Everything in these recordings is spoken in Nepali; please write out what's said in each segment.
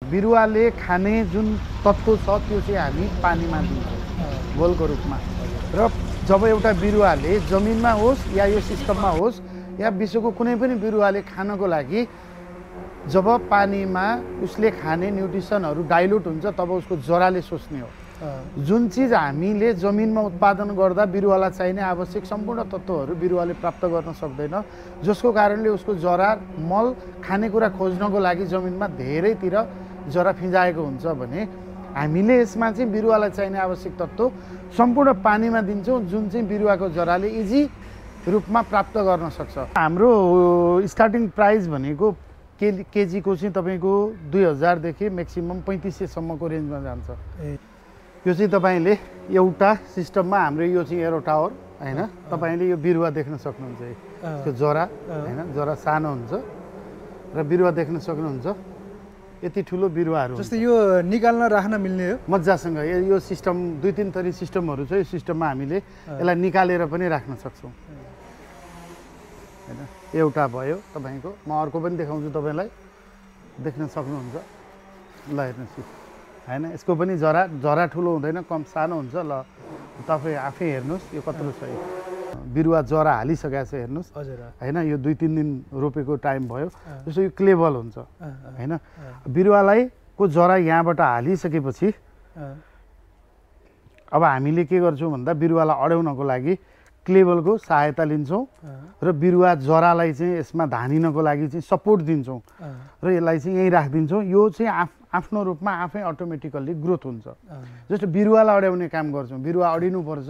बिरुवाले खाने जुन तत्त्व छ त्यो चाहिँ हामी पानीमा दिन्छौँ घोलको रूपमा। र जब एउटा बिरुवाले जमिनमा होस् या यो सिस्टममा होस् या विश्वको कुनै पनि बिरुवाले खानको लागि जब पानीमा उसले खाने न्युट्रिसनहरू डाइल्युट हुन्छ तब उसको जराले सोच्ने हो। जुन चिज हामीले जमिनमा उत्पादन गर्दा बिरुवालाई चाहिने आवश्यक सम्पूर्ण तत्त्वहरू बिरुवाले प्राप्त गर्न सक्दैन, जसको कारणले उसको जरा मल खानेकुरा खोज्नको लागि जमिनमा धेरैतिर जरा फिँजाएको हुन्छ भने हामीले यसमा चाहिँ बिरुवालाई चाहिने आवश्यक तत्त्व सम्पूर्ण पानीमा दिन्छौँ, जुन चाहिँ बिरुवाको जराले इजी रूपमा प्राप्त गर्न सक्छ। हाम्रो स्टार्टिङ प्राइस भनेको केजीको चाहिँ तपाईँको 2000 देखि म्याक्सिमम 3500 सम्मको रेन्जमा जान्छ। यो चाहिँ तपाईँले एउटा सिस्टममा हाम्रो यो चाहिँ एरो टावर हैन, तपाईँले यो बिरुवा देख्न सक्नुहुन्छ। यसको जरा हैन, जरा सानो हुन्छ र बिरुवा देख्न सक्नुहुन्छ। यति ठुलो बिरुवाहरू जस्तै यो निकाल्न राख्न मिल्ने हो मजासँग। यो सिस्टम 2-3 थरी सिस्टमहरू छ। यो सिस्टममा हामीले यसलाई निकालेर पनि राख्न सक्छौँ हैन। एउटा भयो तपाईँको, म अर्को पनि देखाउँछु तपाईँलाई, देख्न सक्नुहुन्छ। ल हेर्नुहोस् हैन, यसको पनि जरा ठुलो हुँदैन, कम सानो हुन्छ। ल तपाईँ आफै हेर्नुहोस् यो कत्रो छ। बिरुवा जरा हालिसकेको छ हेर्नुहोस् हैन। यो 2-3 दिन रोपेको टाइम भयो। जस्तो यो क्लेबल हुन्छ हैन। बिरुवालाई को जरा यहाँबाट हालिसकेपछि अब हामीले के गर्छौँ भन्दा बिरुवालाई अड्याउनको लागि क्लेबलको सहायता लिन्छौँ र बिरुवा जरालाई चाहिँ यसमा धानिनको लागि चाहिँ सपोर्ट दिन्छौँ र यसलाई चाहिँ यहीँ राखिदिन्छौँ। यो चाहिँ आफ्नो रूपमा आफै अटोमेटिकल्ली ग्रोथ हुन्छ। जस्तो बिरुवालाई अड्याउने काम गर्छौँ, बिरुवा अडिनुपर्छ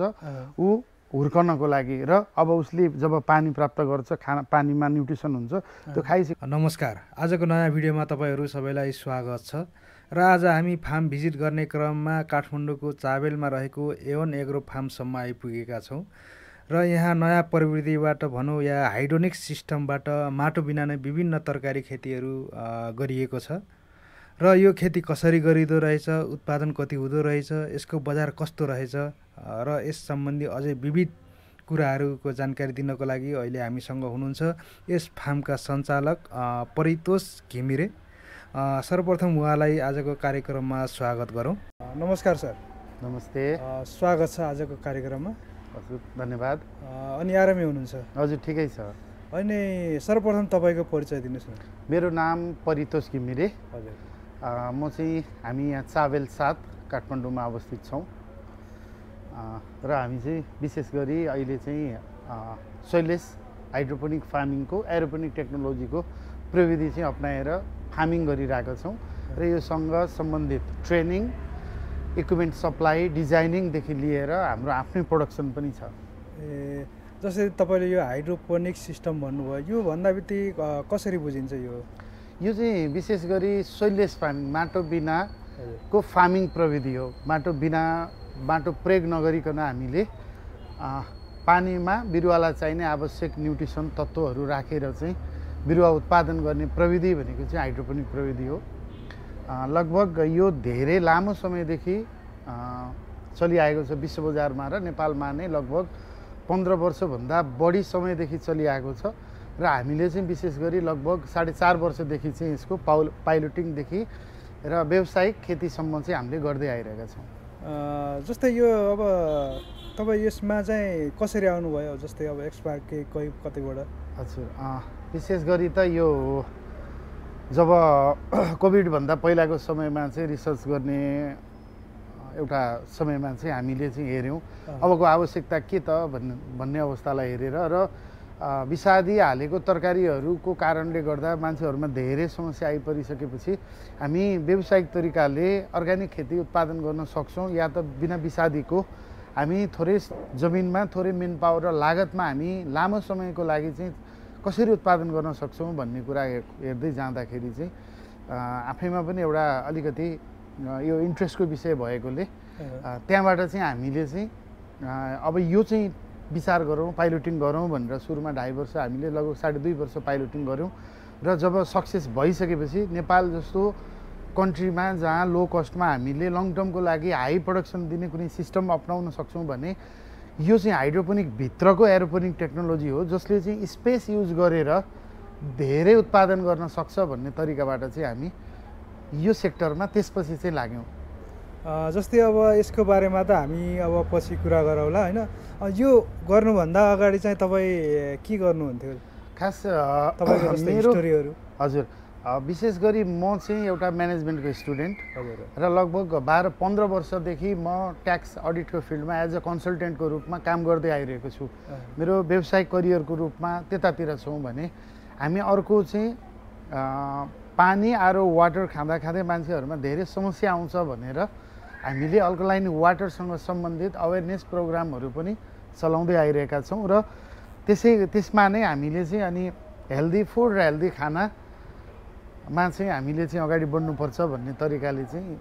ऊ हुर्कनको लागि, र अब उसले जब पानी प्राप्त गर्छ, खाना पानीमा न्युट्रिसन हुन्छ त्यो खाइसक्यो। नमस्कार, आजको नयाँ भिडियोमा तपाईँहरू सबैलाई स्वागत छ। र आज हामी फार्म भिजिट गर्ने क्रममा काठमाडौँको चाबेलमा रहेको A1 एग्रो फार्मसम्म आइपुगेका छौँ र यहाँ नयाँ प्रविधिबाट भनौँ या हाइड्रोनिक सिस्टमबाट माटो बिना नै विभिन्न तरकारी खेतीहरू गरिएको छ र यो खेती कसरी गरिँदो रहेछ, उत्पादन कति हुँदो रहेछ, यसको बजार कस्तो रहेछ र यस सम्बन्धी अझै विविध कुराहरूको जानकारी दिनको लागि अहिले हामीसँग हुनुहुन्छ यस फार्मका सञ्चालक परितोष घिमिरे। सर्वप्रथम उहाँलाई आजको कार्यक्रममा स्वागत गरौँ। नमस्कार सर। नमस्ते, स्वागत छ आजको कार्यक्रममा। हजुर धन्यवाद। अनि आरामै हुनुहुन्छ? हजुर ठिकै छ। अनि सर्वप्रथम तपाईँको परिचय दिनुहोस् न। मेरो नाम परितोष घिमिरे। हजुर। म चाहिँ हामी यहाँ चाबेल 7 काठमाडौँमा अवस्थित छौँ र हामी चाहिँ विशेष गरी अहिले चाहिँ सोइलेस हाइड्रोपोनिक फार्मिङको एरोपोनिक टेक्नोलोजीको प्रविधि चाहिँ अप्नाएर फार्मिङ गरिरहेका छौँ र योसँग सम्बन्धित ट्रेनिङ, इक्विपमेन्ट सप्लाई, डिजाइनिङदेखि लिएर हाम्रो आफ्नै प्रोडक्सन पनि छ। जस्तै तपाईँले यो हाइड्रोपोनिक सिस्टम भन्नुभयो, यो भन्दा बित्तिकै कसरी बुझिन्छ? यो चाहिँ विशेष गरी सोइलेस फार्मिङ, माटो बिनाको फार्मिङ प्रविधि हो। माटो प्रयोग नगरिकन हामीले पानीमा बिरुवालाई चाहिने आवश्यक न्युट्रिसन तत्त्वहरू राखेर चाहिँ बिरुवा उत्पादन गर्ने प्रविधि भनेको चाहिँ हाइड्रोपोनिक प्रविधि हो। लगभग यो धेरै लामो समयदेखि चलिआएको छ विश्व बजारमा र नेपालमा नै लगभग 15 वर्षभन्दा बढी समयदेखि चलिआएको छ र हामीले चाहिँ विशेष गरी लगभग 4.5 वर्षदेखि चाहिँ यसको पाइलोटिङदेखि र व्यावसायिक खेतीसम्म चाहिँ हामीले गर्दै आइरहेका छौँ। जस्तै यो अब तपाईँ यसमा चाहिँ कसरी आउनुभयो? जस्तै अब एक्सपर्ट कोही कतैबाट? हजुर, विशेष गरी त यो जब कोभिडभन्दा पहिलाको समयमा चाहिँ रिसर्च गर्ने एउटा समयमा चाहिँ हामीले चाहिँ हेऱ्यौँ अबको आवश्यकता के त भन्ने अवस्थालाई हेरेर र विषादी हालेको तरकारीहरूको कारणले गर्दा मान्छेहरूमा धेरै समस्या आइपरिसकेपछि हामी व्यावसायिक तरिकाले अर्ग्यानिक खेती उत्पादन गर्न सक्छौँ या त बिना विषादीको हामी थोरै जमिनमा थोरै मेन पावर र लागतमा हामी लामो समयको लागि चाहिँ कसरी उत्पादन गर्न सक्छौँ भन्ने कुरा हेर्दै जाँदाखेरि चाहिँ आफैमा पनि एउटा अलिकति यो इन्ट्रेस्टको विषय भएकोले त्यहाँबाट चाहिँ हामीले चाहिँ अब यो चाहिँ विचार गरौँ, पाइलोटिङ गरौँ भनेर सुरुमा 2.5 वर्ष हामीले लगभग 2.5 वर्ष पाइलोटिङ गऱ्यौँ र जब सक्सेस भइसकेपछि नेपाल जस्तो कन्ट्रीमा जहाँ लो कस्टमा हामीले लङ टर्मको लागि हाई प्रोडक्सन दिने कुनै सिस्टम अपनाउन सक्छौँ भने यो चाहिँ हाइड्रोपोनिक भित्रको एरोपोनिक टेक्नोलोजी हो जसले चाहिँ स्पेस युज गरेर धेरै उत्पादन गर्न सक्छ भन्ने तरिकाबाट चाहिँ हामी यो सेक्टरमा त्यसपछि चाहिँ लाग्यौँ। जस्तै अब यसको बारेमा त हामी अब पछि कुरा गरौँला होइन। यो गर्नुभन्दा अगाडि चाहिँ तपाईँ के गर्नुहुन्थ्यो खास तपाईँको जस्तै हिस्टोरीहरू? हजुर, विशेष गरी म चाहिँ एउटा म्यानेजमेन्टको स्टुडेन्ट हजुर र लगभग 12-15 वर्षदेखि म ट्याक्स अडिटको फिल्डमा एज अ कन्सल्टेन्टको रूपमा काम गर्दै आइरहेको छु। मेरो व्यावसायिक करियरको रूपमा त्यतातिर छौँ भने हामी अर्को चाहिँ पानी आरो वाटर खाँदा मान्छेहरूमा धेरै समस्या आउँछ भनेर हामीले अल्कलाइन वाटरसँग सम्बन्धित अवेरनेस प्रोग्रामहरू पनि चलाउँदै आइरहेका छौँ र त्यसमा नै हामीले चाहिँ अनि हेल्दी फुड र हेल्दी खानामा चाहिँ हामीले चाहिँ अगाडि बढ्नुपर्छ भन्ने तरिकाले चाहिँ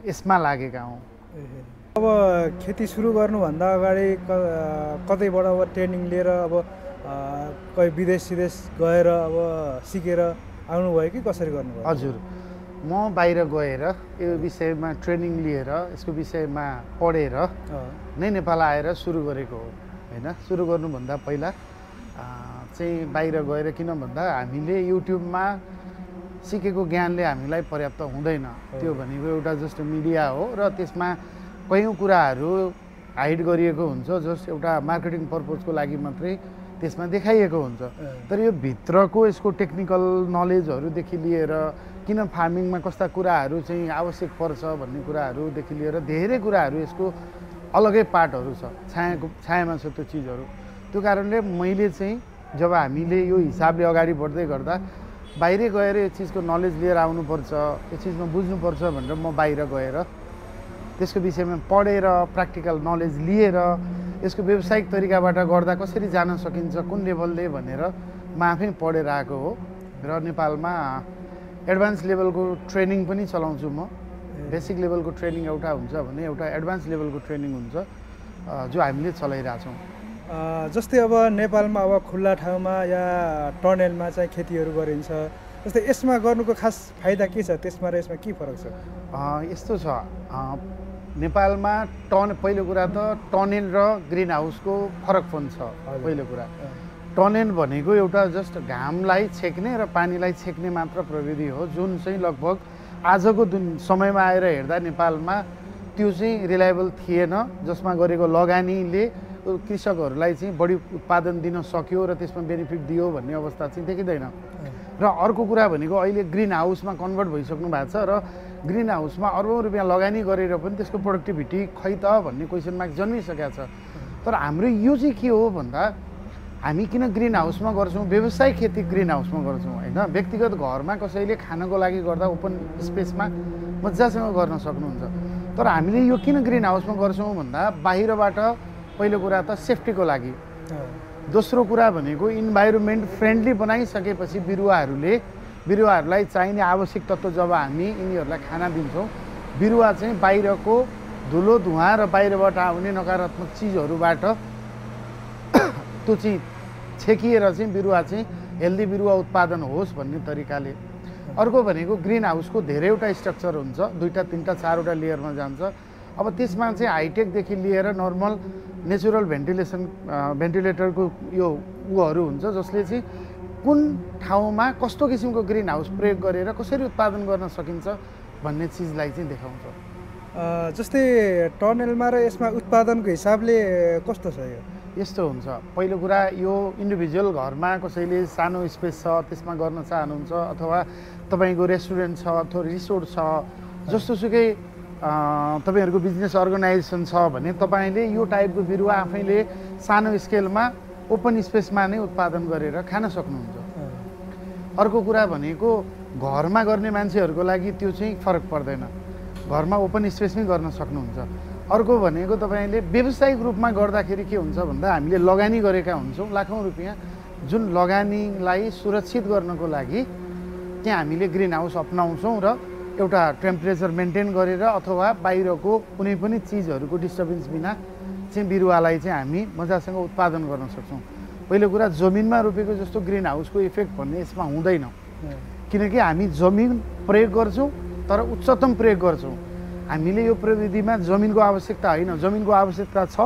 यसमा लागेका हौँ। अब खेती सुरु गर्नुभन्दा अगाडि कतैबाट अब ट्रेनिङ लिएर अब कहीँ विदेश गएर अब सिकेर आउनुभयो कि कसरी गर्नुभयो? हजुर, म बाहिर गएर यो विषयमा ट्रेनिङ लिएर यसको विषयमा पढेर नै नेपाल आएर सुरु गरेको हो होइन। सुरु गर्नुभन्दा पहिला चाहिँ बाहिर गएर, किन भन्दा हामीले युट्युबमा सिकेको ज्ञानले हामीलाई पर्याप्त हुँदैन। त्यो भनेको एउटा जस्ट मिडिया हो र त्यसमा कयौँ कुराहरू हाइड गरिएको हुन्छ जस्ट एउटा मार्केटिङ पर्पजको लागि मात्रै त्यसमा देखाइएको हुन्छ। तर यो भित्रको यसको टेक्निकल नलेजहरूदेखि लिएर किन फार्मिङमा कस्ता कुराहरू चाहिँ आवश्यक पर्छ भन्ने कुराहरूदेखि लिएर धेरै कुराहरू यसको अलगै पार्टहरू छ, छायामा छ त्यो चिजहरू। त्यो कारणले मैले चाहिँ जब हामीले यो हिसाबले अगाडि बढ्दै गर्दा बाहिरै गएर यो चिजको नलेज लिएर आउनुपर्छ, यो चिजमा बुझ्नुपर्छ भनेर म बाहिर गएर त्यसको विषयमा पढेर प्र्याक्टिकल नलेज लिएर यसको व्यावसायिक तरिकाबाट गर्दा कसरी जान सकिन्छ, कुन लेभलले भनेर म आफै पढेर आएको हो। र नेपालमा एडभान्स लेभलको ट्रेनिङ पनि चलाउँछु म। बेसिक लेभलको ट्रेनिङ एउटा हुन्छ भने एउटा एडभान्स लेभलको ट्रेनिङ हुन्छ जो हामीले चलाइरहेछौँ। जस्तै अब नेपालमा अब खुल्ला ठाउँमा या टनेलमा चाहिँ खेतीहरू गरिन्छ, जस्तै यसमा गर्नुको खास फाइदा के छ? त्यसमा र यसमा के फरक छ? यस्तो छ, नेपालमा पहिलो कुरा त टनेल र ग्रिन हाउसको फरक पनि छ। पहिलो कुरा टनेल भनेको एउटा जस्ट घामलाई छेक्ने र पानीलाई छेक्ने मात्र प्रविधि हो, जुन चाहिँ लगभग आजको समयमा आएर हेर्दा नेपालमा त्यो चाहिँ रिलायबल थिएन, जसमा गरेको लगानीले कृषकहरूलाई चाहिँ बढी उत्पादन दिन सक्यो र त्यसमा बेनिफिट दियो भन्ने अवस्था चाहिँ देखिँदैन। र अर्को कुरा भनेको अहिले ग्रिन हाउसमा कन्भर्ट भइसक्नु भएको छ र ग्रिन हाउसमा अरबौँ रुपियाँ लगानी गरेर पनि त्यसको प्रोडक्टिभिटी खै त भन्ने क्वेसन मार्क जन्मिसकेको छ। तर हाम्रो यो चाहिँ के हो भन्दा हामी किन ग्रिन हाउसमा गर्छौँ? व्यवसायिक खेती ग्रिन हाउसमा गर्छौँ होइन। व्यक्तिगत घरमा कसैले खानको लागि गर्दा ओपन स्पेसमा मजासँग गर्न सक्नुहुन्छ। तर हामीले यो किन ग्रिन हाउसमा गर्छौँ भन्दा बाहिरबाट पहिलो कुरा त सेफ्टीको लागि, दोस्रो कुरा भनेको इन्भाइरोमेन्ट फ्रेन्डली बनाइसकेपछि बिरुवाहरूलाई चाहिने आवश्यक तत्त्व जब हामी यिनीहरूलाई खाना दिन्छौँ, बिरुवा चाहिँ बाहिरको धुलो धुवाँ र बाहिरबाट आउने नकारात्मक चिजहरूबाट त्यो चाहिँ छेकिएर चाहिँ बिरुवा चाहिँ हेल्दी बिरुवा उत्पादन होस् भन्ने तरिकाले। अर्को भनेको ग्रिन हाउसको धेरैवटा स्ट्रक्चर हुन्छ, 2टा 3टा 4वटा लेयरमा जान्छ। अब त्यसमा चाहिँ हाइटेकदेखि लिएर नर्मल नेचुरल भेन्टिलेटरको यो उहरू हुन्छ, जसले चाहिँ कुन ठाउँमा कस्तो किसिमको ग्रिन हाउस प्रयोग गरेर कसरी उत्पादन गर्न सकिन्छ भन्ने चिजलाई चाहिँ देखाउँछ। जस्तै टनेलमा र यसमा उत्पादनको हिसाबले कस्तो छ? यो यस्तो हुन्छ, पहिलो कुरा यो इन्डिभिजुअल घरमा कसैले सानो स्पेस छ त्यसमा गर्न चाहनुहुन्छ, अथवा तपाईँको रेस्टुरेन्ट छ अथवा रिसोर्ट छ, जस्तोसुकै तपाईँहरूको बिजनेस अर्गनाइजेसन छ भने तपाईँले यो टाइपको बिरुवा आफैले सानो स्केलमा ओपन स्पेसमा नै उत्पादन गरेर खान सक्नुहुन्छ। अर्को कुरा भनेको घरमा गर्ने मान्छेहरूको लागि त्यो चाहिँ फरक पर्दैन, घरमा ओपन स्पेसमै गर्न सक्नुहुन्छ। अर्को भनेको तपाईँले व्यावसायिक रूपमा गर्दाखेरि के हुन्छ भन्दा हामीले लगानी गरेका हुन्छौँ लाखौँ रुपियाँ, जुन लगानीलाई सुरक्षित गर्नको लागि त्यहाँ हामीले ग्रिन हाउस अपनाउँछौँ र एउटा टेम्परेचर मेन्टेन गरेर अथवा बाहिरको कुनै पनि चिजहरूको डिस्टर्बेन्स बिना चाहिँ बिरुवालाई चाहिँ हामी मजासँग उत्पादन गर्न सक्छौँ। पहिलो कुरा जमिनमा रोपेको जस्तो ग्रिन हाउसको इफेक्ट भन्ने यसमा हुँदैन, किनकि हामी जमिन प्रयोग गर्छौँ तर उच्चतम प्रयोग गर्छौँ। हामीले यो प्रविधिमा जमिनको आवश्यकता होइन, जमिनको आवश्यकता छ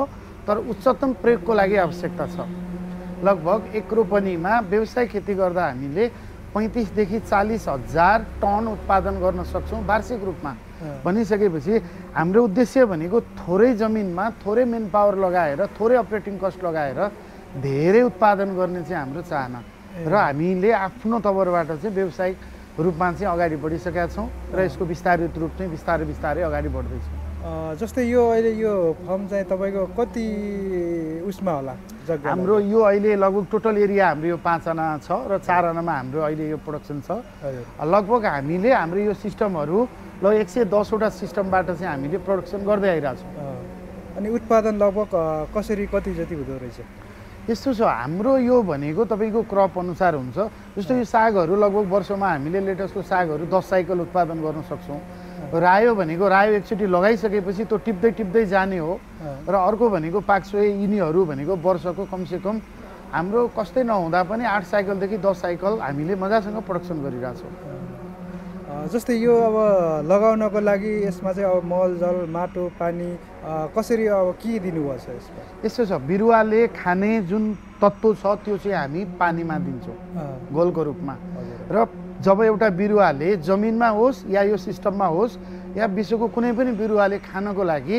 तर उच्चतम प्रयोगको लागि आवश्यकता छ। लगभग 1 रोपनीमा व्यवसायिक खेती गर्दा हामीले 35 देखि 40 हजार टन उत्पादन गर्न सक्छौँ वार्षिक रूपमा भनिसकेपछि हाम्रो उद्देश्य भनेको थोरै जमिनमा थोरै मेन पावर लगाएर थोरै अपरेटिङ कस्ट लगाएर धेरै उत्पादन गर्ने चाहिँ हाम्रो चाहना र हामीले आफ्नो तवरबाट चाहिँ व्यावसायिक रूपमा चाहिँ अगाडि बढिसकेका छौँ र यसको विस्तारित रूप चाहिँ बिस्तारै अगाडि बढ्दैछ। जस्तै यो अहिले यो फर्म चाहिँ तपाईँको कति उसमा होला जग्गा? हाम्रो यो अहिले लगभग टोटल एरिया हाम्रो यो 5 आना छ र 4 आनामा हाम्रो अहिले यो प्रोडक्सन छ। लगभग हामीले हाम्रो यो सिस्टमहरू लगभग 110वटा सिस्टमबाट चाहिँ हामीले प्रोडक्सन गर्दै आइरहेको छौँ। अनि उत्पादन लगभग कसरी कति जति हुँदो रहेछ? यस्तो छ, हाम्रो यो भनेको तपाईँको क्रप अनुसार हुन्छ। जस्तो यो सागहरू लगभग वर्षमा हामीले लेटसको सागहरू 10 साइकल उत्पादन गर्न सक्छौँ। रायो भनेको रायो एकचोटि लगाइसकेपछि त्यो टिप्दै जाने हो र अर्को भनेको पाक्सोए यिनीहरू भनेको वर्षको कमसेकम हाम्रो कस्तै नहुँदा पनि 8 साइकलदेखि 10 साइकल हामीले मजासँग प्रोडक्सन गरिरहेछौँ। जस्तै यो अब लगाउनको लागि यसमा चाहिँ अब मलजल माटो पानी कसरी अब के दिनुभएको छ यसमा? यस्तो छ, बिरुवाले खाने जुन तत्त्व छ त्यो चाहिँ हामी पानीमा दिन्छौँ गोलको रूपमा। र जब एउटा बिरुवाले जमिनमा होस् या यो सिस्टममा होस् या विश्वको कुनै पनि बिरुवाले खानको लागि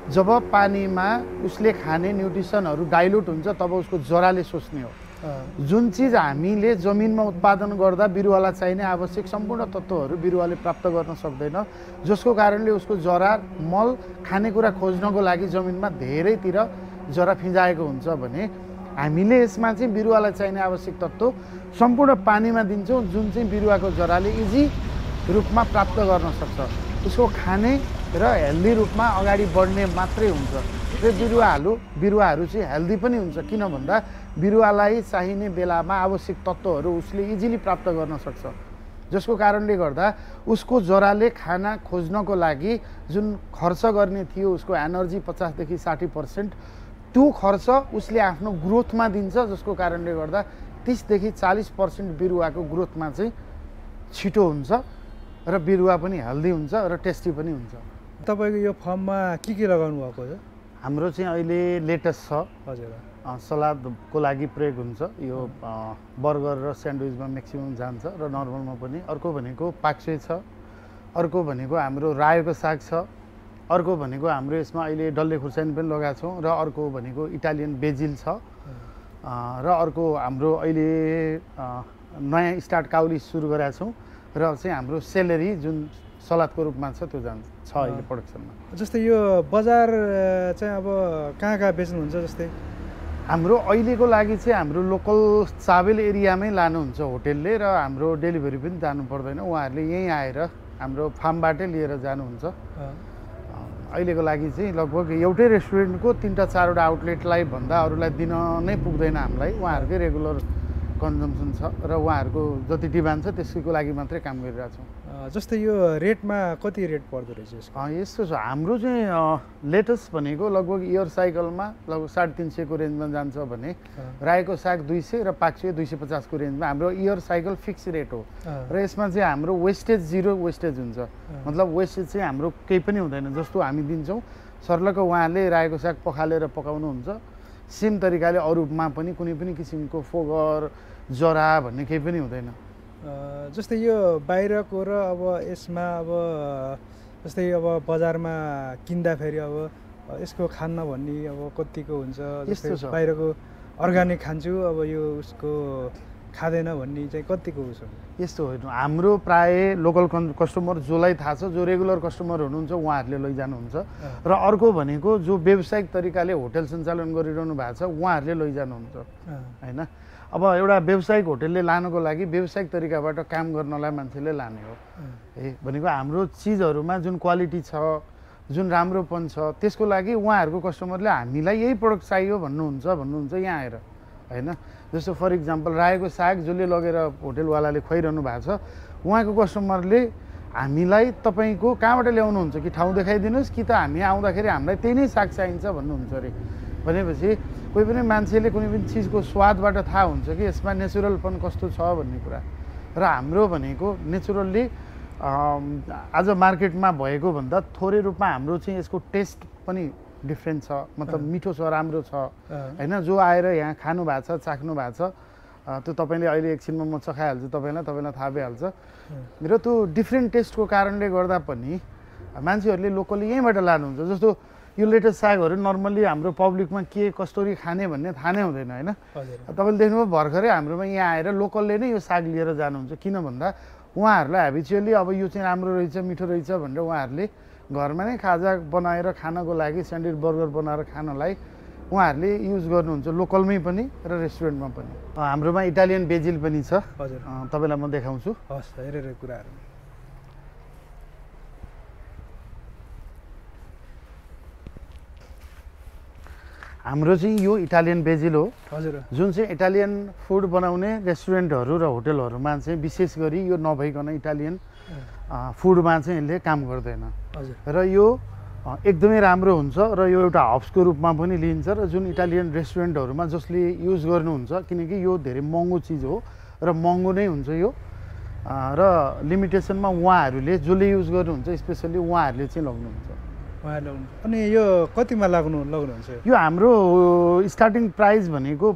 जब पानीमा उसले खाने न्युट्रिसनहरू डाइल्युट हुन्छ तब उसको जराले सोच्ने हो। जुन चिज हामीले जमिनमा उत्पादन गर्दा बिरुवालाई चाहिने आवश्यक सम्पूर्ण तत्त्वहरू बिरुवाले प्राप्त गर्न सक्दैन, जसको कारणले उसको जरा मल खानेकुरा खोज्नको लागि जमिनमा धेरैतिर जरा फिँजाएको हुन्छ भने हामीले यसमा चाहिँ बिरुवालाई चाहिने आवश्यक तत्त्व सम्पूर्ण पानीमा दिन्छौँ, जुन चाहिँ बिरुवाको जराले इजी रूपमा प्राप्त गर्न सक्छ। उसको खाने र हेल्दी रूपमा अगाडि बढ्ने मात्रै हुन्छ र बिरुवाहरू चाहिँ हेल्दी पनि हुन्छ। किन भन्दा बिरुवालाई चाहिने बेलामा आवश्यक तत्त्वहरू उसले इजिली प्राप्त गर्न सक्छ, जसको कारणले गर्दा उसको जराले खाना खोज्नको लागि जुन खर्च गर्ने थियो उसको एनर्जी 50 देखि 60%, त्यो खर्च उसले आफ्नो ग्रोथमा दिन्छ, जसको कारणले गर्दा 30 देखि 40% बिरुवाको ग्रोथमा चाहिँ छिटो हुन्छ र बिरुवा पनि हेल्दी हुन्छ र टेस्टी पनि हुन्छ। तपाईँको यो फर्ममा के लगाउनु भएको छ? हाम्रो चाहिँ अहिले लेटस छ। हजुर, सलादको लागि प्रयोग हुन्छ। यो बर्गर र स्यान्डविचमा म्याक्सिमम जान्छ र नर्मलमा पनि। अर्को भनेको पाक्से छ, अर्को भनेको हाम्रो रायोको साग छ, अर्को भनेको हाम्रो यसमा अहिले डल्ले खुर्सानी पनि लगाएको छौँ र अर्को भनेको इटालियन बेजिल छ र अर्को हाम्रो अहिले नयाँ स्टार्ट काउली सुरु गरेका छौँ र चाहिँ हाम्रो सेलेरी जुन सलादको रूपमा छ त्यो छ अहिले प्रोडक्सनमा। जस्तै यो बजार चाहिँ अब कहाँ बेच्नुहुन्छ? जस्तै हाम्रो अहिलेको लागि चाहिँ हाम्रो लोकल चाबेल एरियामै लानुहुन्छ होटेलले र हाम्रो डेलिभरी पनि जानु पर्दैन, उहाँहरूले यहीँ आएर हाम्रो फार्मबाटै लिएर जानुहुन्छ। अहिलेको लागि चाहिँ लगभग एउटै रेस्टुरेन्टको 3-4वटा आउटलेटलाई भन्दा अरूलाई दिन नै पुग्दैन हामीलाई, उहाँहरूकै रेगुलर कन्जम्सन छ र उहाँहरूको जति डिमान्ड छ त्यसको लागि मात्रै काम गरिरहेको छौँ। जस्तै यो रेटमा कति रेट पर्दो रहेछ? यस्तो छ, हाम्रो चाहिँ लेटस भनेको लगभग इयर साइकलमा लगभग 350 को रेन्जमा जान्छ भने रायोको साग 200 र पाक्से 250 को रेन्जमा हाम्रो इयर साइकल फिक्स रेट हो। र यसमा चाहिँ हाम्रो वेस्टेज जिरो वेस्टेज हुन्छ, मतलब वेस्टेज चाहिँ हाम्रो केही पनि हुँदैन। जस्तो हामी दिन्छौँ सर्लक उहाँले रायोको साग पखालेर पकाउनुहुन्छ, सेम तरिकाले अरूमा पनि कुनै पनि किसिमको फोगर जरा भन्ने केही पनि हुँदैन। जस्तै यो बाहिरको र अब यसमा अब जस्तै अब बजारमा किन्दाखेरि अब यसको खान्न भन्ने अब कतिको हुन्छ? यस्तो छ, बाहिरको अर्ग्यानिक खान्छु अब यो उसको खाँदैन भन्ने चाहिँ कतिको छ? यस्तो होइन, हाम्रो प्राय लोकल कस्टमर जसलाई थाहा छ, जो रेगुलर कस्टमर हुनुहुन्छ उहाँहरूले लैजानुहुन्छ र अर्को भनेको जो व्यावसायिक तरिकाले होटल सञ्चालन गरिरहनु भएको छ उहाँहरूले लैजानुहुन्छ होइन। अब एउटा व्यावसायिक होटलले लानको लागि व्यावसायिक तरिकाबाट काम गर्नलाई मान्छेले लाने हो भनेको हाम्रो चिजहरूमा जुन क्वालिटी छ, जुन राम्रोपन छ, त्यसको लागि उहाँहरूको कस्टमरले हामीलाई यही प्रडक्ट चाहियो भन्नुहुन्छ यहाँ आएर होइन। जस्तो फर इक्जाम्पल रायोको साग जसले लगेर होटलवालाले खुवाइरहनु भएको छ, उहाँको कस्टमरले हामीलाई तपाईँको कहाँबाट ल्याउनुहुन्छ कि ठाउँ देखाइदिनुहोस् कि त हामी आउँदाखेरि हामीलाई त्यही नै साग चाहिन्छ भन्नुहुन्छ अरे। भनेपछि कोही पनि मान्छेले कुनै पनि चिजको स्वादबाट थाहा हुन्छ कि यसमा नेचुरलपन कस्तो छ भन्ने कुरा। र हाम्रो भनेको नेचुरल्ली आज मार्केटमा भएको भन्दा थोरै रूपमा हाम्रो चाहिँ यसको टेस्ट पनि डिफ्रेन्ट छ, मतलब मिठो छ, राम्रो छ होइन। जो आएर यहाँ खानु भएको छ, चाख्नु भएको छ, त्यो तपाईँले अहिले एकछिनमा म चखाइहाल्छु तपाईँलाई थाहा भइहाल्छ र त्यो डिफ्रेन्ट टेस्टको कारणले गर्दा पनि मान्छेहरूले लोकली यहीँबाट लानुहुन्छ। जस्तो यो लेटेस्ट सागहरू नर्मल्ली हाम्रो पब्लिकमा के कसरी खाने भन्ने थाहा नै हुँदैन होइन। तपाईँले देख्नुभयो भर्खरै हाम्रोमा यहाँ आएर लोकलले नै यो साग लिएर जानुहुन्छ। किन भन्दा उहाँहरूलाई हेबिचुअली अब यो चाहिँ राम्रो रहेछ मिठो रहेछ भनेर उहाँहरूले घरमा नै खाजा बनाएर खानको लागि स्यान्डविच बर्गर बनाएर खानलाई उहाँहरूले युज गर्नुहुन्छ लोकलमै पनि र रेस्टुरेन्टमा पनि। हाम्रोमा इटालियन बेजिल पनि छ। हजुर तपाईँलाई म देखाउँछु। हस् हेरेर कुराहरू हाम्रो चाहिँ यो इटालियन बेजिल हो। हजुर जुन चाहिँ इटालियन फुड बनाउने रेस्टुरेन्टहरू र होटेलहरूमा चाहिँ विशेष गरी यो नभइकन इटालियन फुडमा चाहिँ यसले काम गर्दैन र यो एकदमै राम्रो हुन्छ र यो एउटा हब्सको रूपमा पनि लिइन्छ र जुन इटालियन रेस्टुरेन्टहरूमा जसले युज गर्नुहुन्छ किनकि यो धेरै महँगो चिज हो र महँगो नै हुन्छ यो र लिमिटेसनमा उहाँहरूले जसले युज गर्नुहुन्छ स्पेसल्ली उहाँहरूले चाहिँ लग्नुहुन्छ। अनि यो कतिमा लाग्नुहुन्छ? यो हाम्रो स्टार्टिङ प्राइस भनेको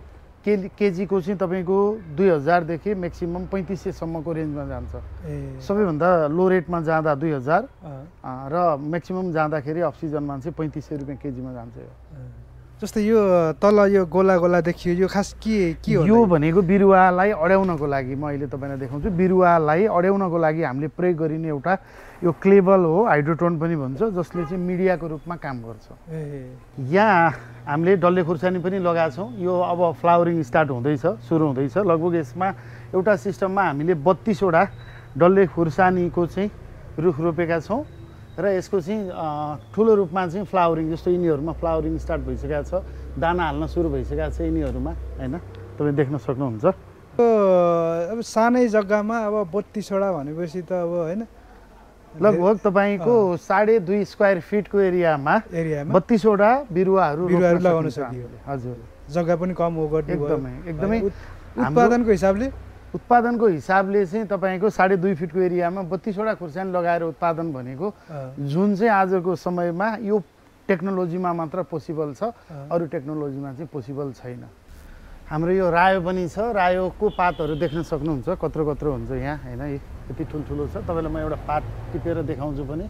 केजीको चाहिँ तपाईँको 2000 देखि म्याक्सिमम 3500 सम्मको रेन्जमा जान्छ। सबैभन्दा लो रेटमा जाँदा 2000 र म्याक्सिमम जाँदाखेरि अफ सिजनमा चाहिँ 3500 रुपियाँ केजीमा जान्छ। जस्तै यो तल यो गोला गोला देखियो यो खास के हो? यो भनेको बिरुवालाई अड्याउनको लागि म अहिले तपाईँलाई देखाउँछु। बिरुवालाई अड्याउनको लागि हामीले प्रयोग गरिने एउटा यो क्लेबल हो, हाइड्रोटोन पनि भन्छ, जसले चाहिँ मिडियाको रूपमा काम गर्छ। यहाँ हामीले डल्ले खुर्सानी पनि लगाएको छौँ। यो अब फ्लावरिङ स्टार्ट हुँदैछ, सुरु हुँदैछ। लगभग यसमा एउटा सिस्टममा हामीले 32 वटा डल्ले खुर्सानीको चाहिँ रुख रोपेका छौँ र यसको चाहिँ ठुलो रूपमा चाहिँ फ्लावरिङ जस्तो यिनीहरूमा फ्लावरिङ स्टार्ट भइसकेको छ, दाना हाल्न सुरु भइसकेको छ यिनीहरूमा होइन। तपाईँ देख्न सक्नुहुन्छ। अब सानै जग्गामा अब 32 वटा भनेपछि त अब होइन लगभग तपाईँको 2.5 स्क्वायर फिटको एरियामा 32 वटा बिरुवाहरू लगाउन सकियो। हजुर जग्गा पनि कम हो गर्दै एकदमै उत्पादनको हिसाबले चाहिँ तपाईँको 2.5 फिटको एरियामा 32 वटा खुर्सानी लगाएर उत्पादन भनेको जुन चाहिँ आजको समयमा यो टेक्नोलोजीमा मात्र पोसिबल छ, अरू टेक्नोलोजीमा चाहिँ पोसिबल छैन। हाम्रो यो रायो पनि छ। रायोको पातहरू देख्न सक्नुहुन्छ कत्रो कत्रो हुन्छ यहाँ होइन। यति ठुल्ठुलो छ। तपाईँलाई म एउटा पात टिपेर देखाउँछु पनि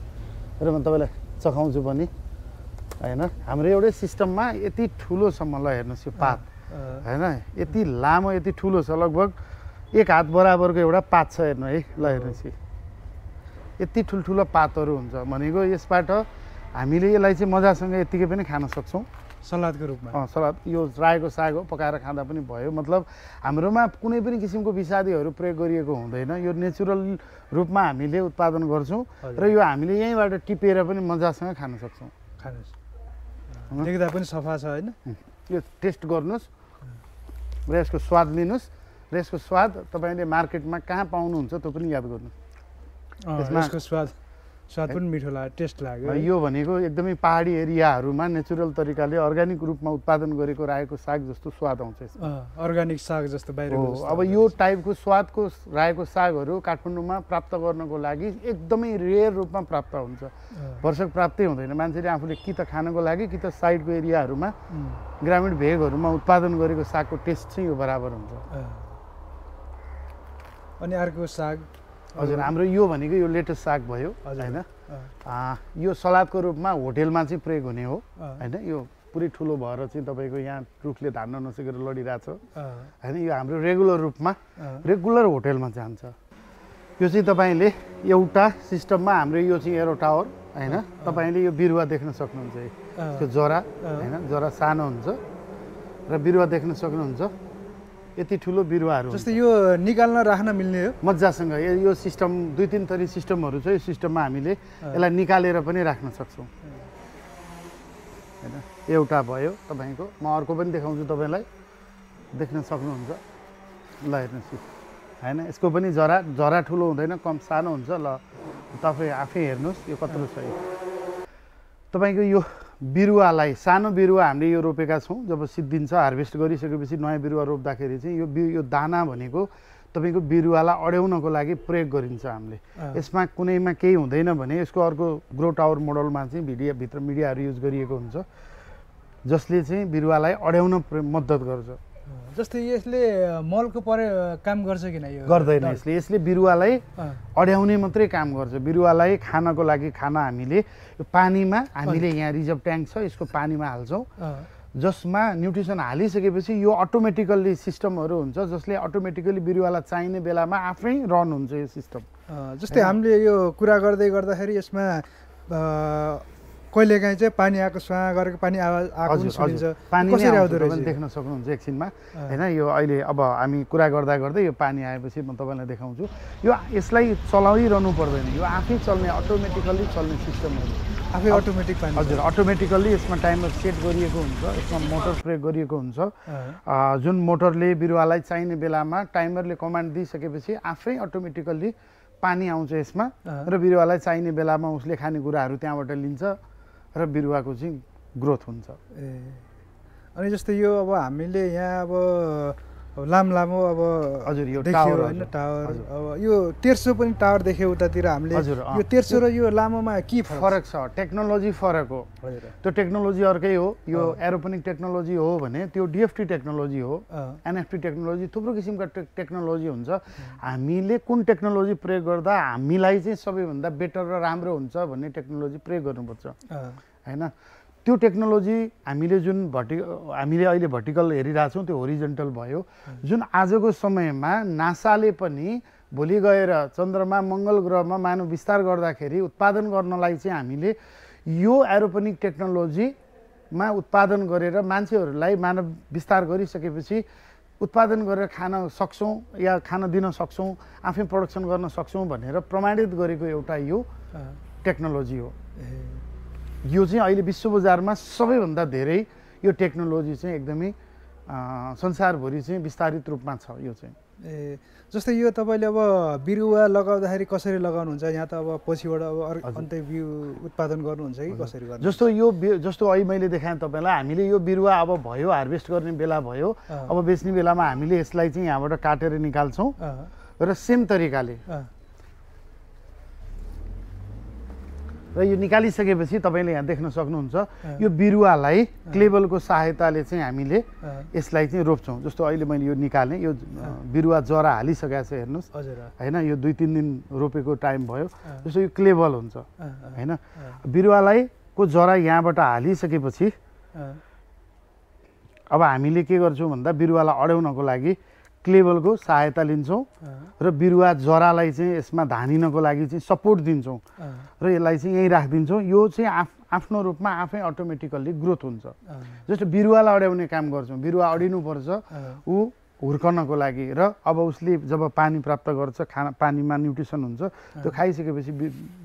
र म तपाईँलाई चखाउँछु पनि होइन। हाम्रो एउटै सिस्टममा यति ठुलोसम्म ल हेर्नुहोस् यो पात होइन, यति लामो यति ठुलो छ। लगभग 1 हात बराबरको एउटा पात छ हेर्नु है। ल हेर्नुहोस् यति ठुल्ठुलो पातहरू हुन्छ भनेको यसबाट हामीले यसलाई चाहिँ मजासँग यत्तिकै पनि खान सक्छौँ सलादको रूपमा। सलाद यो रायोको साग हो, पकाएर खाँदा पनि भयो। मतलब हाम्रोमा कुनै पनि किसिमको विषादीहरू प्रयोग गरिएको हुँदैन। यो नेचुरल रूपमा हामीले उत्पादन गर्छौँ र यो हामीले यहीँबाट टिपेर पनि मजासँग खान सक्छौँ। देख्दा पनि सफा छ होइन। यो टेस्ट गर्नुहोस् र यसको स्वाद लिनुहोस् र यसको स्वाद तपाईँले मार्केटमा कहाँ पाउनुहुन्छ त्यो पनि याद गर्नुहोस्। यसको स्वाद पनि मिठो लाग्यो, टेस्ट लाग्यो। यो भनेको एकदमै पहाडी एरियाहरूमा नेचुरल तरिकाले अर्ग्यानिक रूपमा उत्पादन गरेको रायोको साग जस्तो स्वाद आउँछ यसमा। अर्ग्यानिक साग जस्तो बाहिरको जस्तो। अब यो टाइपको स्वादको रायोको सागहरू काठमाडौँमा प्राप्त गर्नको लागि एकदमै रेयर रूपमा प्राप्त हुन्छ। वर्षक प्राप्तै हुँदैन। मान्छेले आफूले कि त खानको लागि कि त साइडको एरियाहरूमा ग्रामीण भेगहरूमा उत्पादन गरेको सागको टेस्ट चाहिँ यो बराबर हुन्छ। अनि अर्को साग हजुर हाम्रो यो भनेको यो लेटेस्ट साग भयो होइन। यो सलादको रूपमा होटेलमा चाहिँ प्रयोग हुने हो होइन। यो पुरै ठुलो भएर चाहिँ तपाईँको यहाँ रुखले धान्न नसकेर लडिरहेछ होइन। यो हाम्रो रेगुलर होटेलमा जान्छ। यो चाहिँ तपाईँले एउटा सिस्टममा हाम्रो यो चाहिँ एरो टावर होइन। तपाईँले यो बिरुवा देख्न सक्नुहुन्छ। यसको जरा होइन, जरा सानो हुन्छ र बिरुवा देख्न सक्नुहुन्छ। यति ठुलो बिरुवाहरू जस्तै यो निकाल्न राख्न मिल्ने हो मजासँग। यो सिस्टम 2-3 थरी सिस्टमहरू छ। यो सिस्टममा हामीले यसलाई निकालेर पनि राख्न सक्छौँ होइन। एउटा भयो तपाईँको। म अर्को पनि देखाउँछु तपाईँलाई, देख्न सक्नुहुन्छ। ल हेर्नुहोस् होइन। यसको पनि जरा ठुलो हुँदैन, कम सानो हुन्छ। ल तपाईँ आफै हेर्नुहोस् यो कत्रो छ। तपाईँको यो बिरुवालाई सानो बिरुवा हामीले यो रोपेका छौँ। जब सिद्धिन्छ हार्भेस्ट गरिसकेपछि नयाँ बिरुवा रोप्दाखेरि चाहिँ यो दाना भनेको तपाईँको बिरुवालाई अड्याउनको लागि प्रयोग गरिन्छ हामीले। यसमा कुनैमा केही हुँदैन भने यसको अर्को ग्रो टावर मोडलमा चाहिँ भित्र मिडियाहरू युज गरिएको हुन्छ जसले चाहिँ बिरुवालाई अड्याउन मद्दत गर्छ। जस्तै यसले मलको काम गर्छ किन यो गर्दैन यसले बिरुवालाई अड्याउने मात्रै काम गर्छ बिरुवालाई खानको लागि खाना हामीले यो पानीमा हामीले यहाँ रिजर्भ ट्याङ्क छ यसको पानीमा हाल्छौँ जसमा न्युट्रिसन हालिसकेपछि यो अटोमेटिकल्ली सिस्टमहरू हुन्छ जसले अटोमेटिकली बिरुवालाई चाहिने बेलामा आफै रन हुन्छ यो सिस्टम जस्तै हामीले यो कुरा गर्दै गर्दाखेरि यसमा कहिलेकाहीँ चाहिँ पानी आएको स्वाहा गरेको पानी आएको सुनिन्छ पानी देख्न सक्नुहुन्छ एकछिनमा होइन यो अहिले अब हामी कुरा गर्दा गर्दै यो पानी आएपछि म तपाईँलाई देखाउँछु यो यसलाई चलाइरहनु पर्दैन यो आफै चल्ने अटोमेटिकल्ली चल्ने सिस्टमहरू आफै अटोमेटिक पानी हजुर अटोमेटिकल्ली यसमा टाइमर सेट गरिएको हुन्छ यसमा मोटर प्रयोग गरिएको हुन्छ जुन मोटरले बिरुवालाई चाहिने बेलामा टाइमरले कमान्ड दिइसकेपछि आफै अटोमेटिकल्ली पानी आउँछ यसमा र बिरुवालाई चाहिने बेलामा उसले खानेकुराहरू त्यहाँबाट लिन्छ र बिरुवाको चाहिँ ग्रोथ हुन्छ अनि जस्तै यो अब हामीले यहाँ अब लामो अब हजुर यो टावर होइन टावर अब यो तेर्सो पनि टावर देख्यो उतातिर हामीले यो तेर्सो र यो लामोमा के फरक छ टेक्नोलोजी फरक हो त्यो टेक्नोलोजी अर्कै हो यो एरोपोनिक टेक्नोलोजी हो भने त्यो डिएफटी टेक्नोलोजी हो एनएफटी टेक्नोलोजी थुप्रो किसिमका टेक्नोलोजी हुन्छ हामीले कुन टेक्नोलोजी प्रयोग गर्दा हामीलाई चाहिँ सबैभन्दा बेटर र राम्रो हुन्छ भन्ने टेक्नोलोजी प्रयोग गर्नुपर्छ होइन त्यो टेक्नोलोजी हामीले हामीले अहिले भर्टिकल हेरिरहेछौँ त्यो होरिजेन्टल भयो जुन आजको समयमा नासाले पनि भोलि गएर चन्द्रमा मङ्गल ग्रहमा मानव विस्तार गर्दाखेरि उत्पादन गर्नलाई चाहिँ हामीले यो एरोपोनिक टेक्नोलोजीमा उत्पादन गरेर मान्छेहरूलाई मानव विस्तार गरिसकेपछि उत्पादन गरेर खान सक्छौँ या खान दिन सक्छौँ आफै प्रोडक्सन गर्न सक्छौँ भनेर प्रमाणित गरेको एउटा यो टेक्नोलोजी हो यो चाहिँ अहिले विश्व बजारमा सबैभन्दा धेरै यो टेक्नोलोजी चाहिँ एकदमै संसारभरि चाहिँ विस्तारित रूपमा छ यो चाहिँ जस्तै यो तपाईँले अब बिरुवा लगाउँदाखेरि कसरी लगाउनुहुन्छ यहाँ त अब पछिबाट अब अन्त्य बिउ उत्पादन गर्नुहुन्छ कि कसरी गर्नु जस्तो अहिले मैले देखाएँ तपाईँलाई हामीले यो बिरुवा अब भयो हार्भेस्ट गर्ने बेला भयो अब बेच्ने बेलामा हामीले यसलाई चाहिँ यहाँबाट काटेर निकाल्छौँ र सेम तरिकाले र यो निकालिसकेपछि तपाईँले यहाँ देख्न सक्नुहुन्छ यो बिरुवालाई क्लेबलको सहायताले चाहिँ हामीले यसलाई चाहिँ रोप्छौँ जस्तो अहिले मैले यो निकालेँ यो बिरुवा जरा हालिसकेको छ हेर्नुहोस् होइन यो 2-3 दिन रोपेको टाइम भयो जस्तो यो क्लेबल हुन्छ होइन बिरुवालाई को जरा यहाँबाट हालिसकेपछि अब हामीले के गर्छौँ भन्दा बिरुवालाई अड्याउनको लागि क्लेबलको सहायता लिन्छौँ र बिरुवा जरालाई चाहिँ यसमा धानिनको लागि चाहिँ सपोर्ट दिन्छौँ र यसलाई चाहिँ यहीँ राखिदिन्छौँ यो चाहिँ आफ्नो रूपमा आफै अटोमेटिकल्ली ग्रोथ हुन्छ जस्तो बिरुवालाई अड्याउने काम गर्छौँ बिरुवा अडिनुपर्छ ऊ हुर्कनको लागि र अब उसले जब पानी प्राप्त गर्छ पानीमा न्युट्रिसन हुन्छ त्यो खाइसकेपछि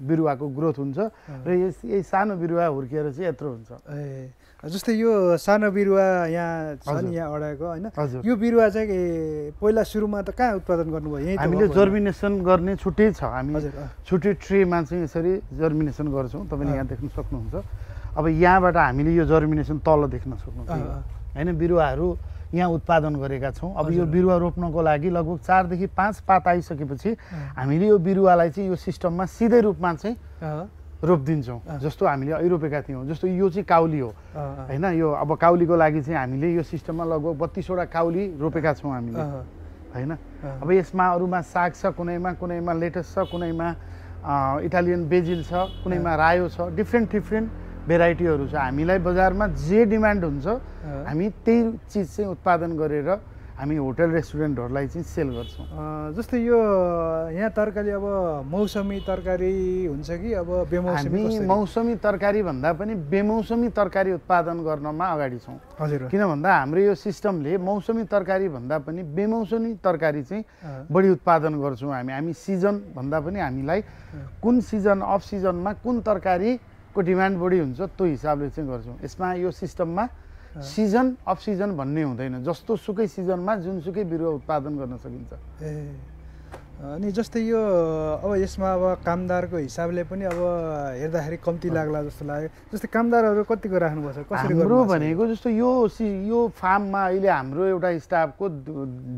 बिरुवाको ग्रोथ हुन्छ र यही सानो बिरुवा हुर्किएर चाहिँ यत्रो हुन्छ जस्तै यो सानो बिरुवा यहाँ छ नि यहाँ अडाएको होइन यो बिरुवा चाहिँ पहिला सुरुमा त कहाँ उत्पादन गर्नुभयो यही हामीले जर्मिनेसन गर्ने छुट्टै छ हामी छुट्टै ट्रेमा चाहिँ यसरी जर्मिनेसन गर्छौँ तपाईँले यहाँ देख्न सक्नुहुन्छ अब यहाँबाट हामीले यो जर्मिनेसन तल देख्न सक्नुहुन्छ होइन बिरुवाहरू यहाँ उत्पादन गरेका छौँ अब यो बिरुवा रोप्नको लागि लगभग 4 देखि 5 पात आइसकेपछि हामीले यो बिरुवालाई चाहिँ यो सिस्टममा सिधै रूपमा चाहिँ रोपिदिन्छौँ जस्तो हामीले अहिले रोपेका थियौँ जस्तो यो चाहिँ काउली हो होइन यो अब काउलीको लागि चाहिँ हामीले यो सिस्टममा लगभग 32वटा काउली रोपेका छौँ हामीले होइन अब यसमा अरूमा साग छ कुनैमा लेटस छ कुनैमा इटालियन बेजिल छ कुनैमा रायो छ डिफ्रेन्ट भेराइटीहरू छ हामीलाई बजारमा जे डिमान्ड हुन्छ हामी त्यही चिज चाहिँ उत्पादन गरेर हामी होटल रेस्टुरेन्टहरूलाई चाहिँ सेल गर्छौँ जस्तै यो यहाँ तरकारी अब मौसमी तरकारी हुन्छ कि अब बेमौसमी हामी मौसमी तरकारी भन्दा पनि बेमौसमी तरकारी उत्पादन गर्नमा अगाडि छौँ हजुर किन भन्दा हाम्रो यो सिस्टमले मौसमी तरकारी भन्दा पनि बेमौसमी तरकारी चाहिँ बढी उत्पादन गर्छौँ हामी सिजन भन्दा पनि हामीलाई कुन सिजन अफ सिजनमा कुन तरकारीको डिमान्ड बढी हुन्छ त्यो हिसाबले चाहिँ गर्छौँ यसमा यो सिस्टममा सिजन अफ सिजन भन्ने हुँदैन जस्तो सुकै सिजनमा जुनसुकै बिरुवा उत्पादन गर्न सकिन्छ अनि जस्तै यो अब यसमा अब कामदारको हिसाबले पनि अब हेर्दाखेरि कम्ती लाग्ला जस्तो लाग्यो। जस्तै कामदारहरू कतिको राख्नुपर्छ, कसरी हाम्रो भनेको जस्तो यो फार्ममा अहिले हाम्रो एउटा स्टाफको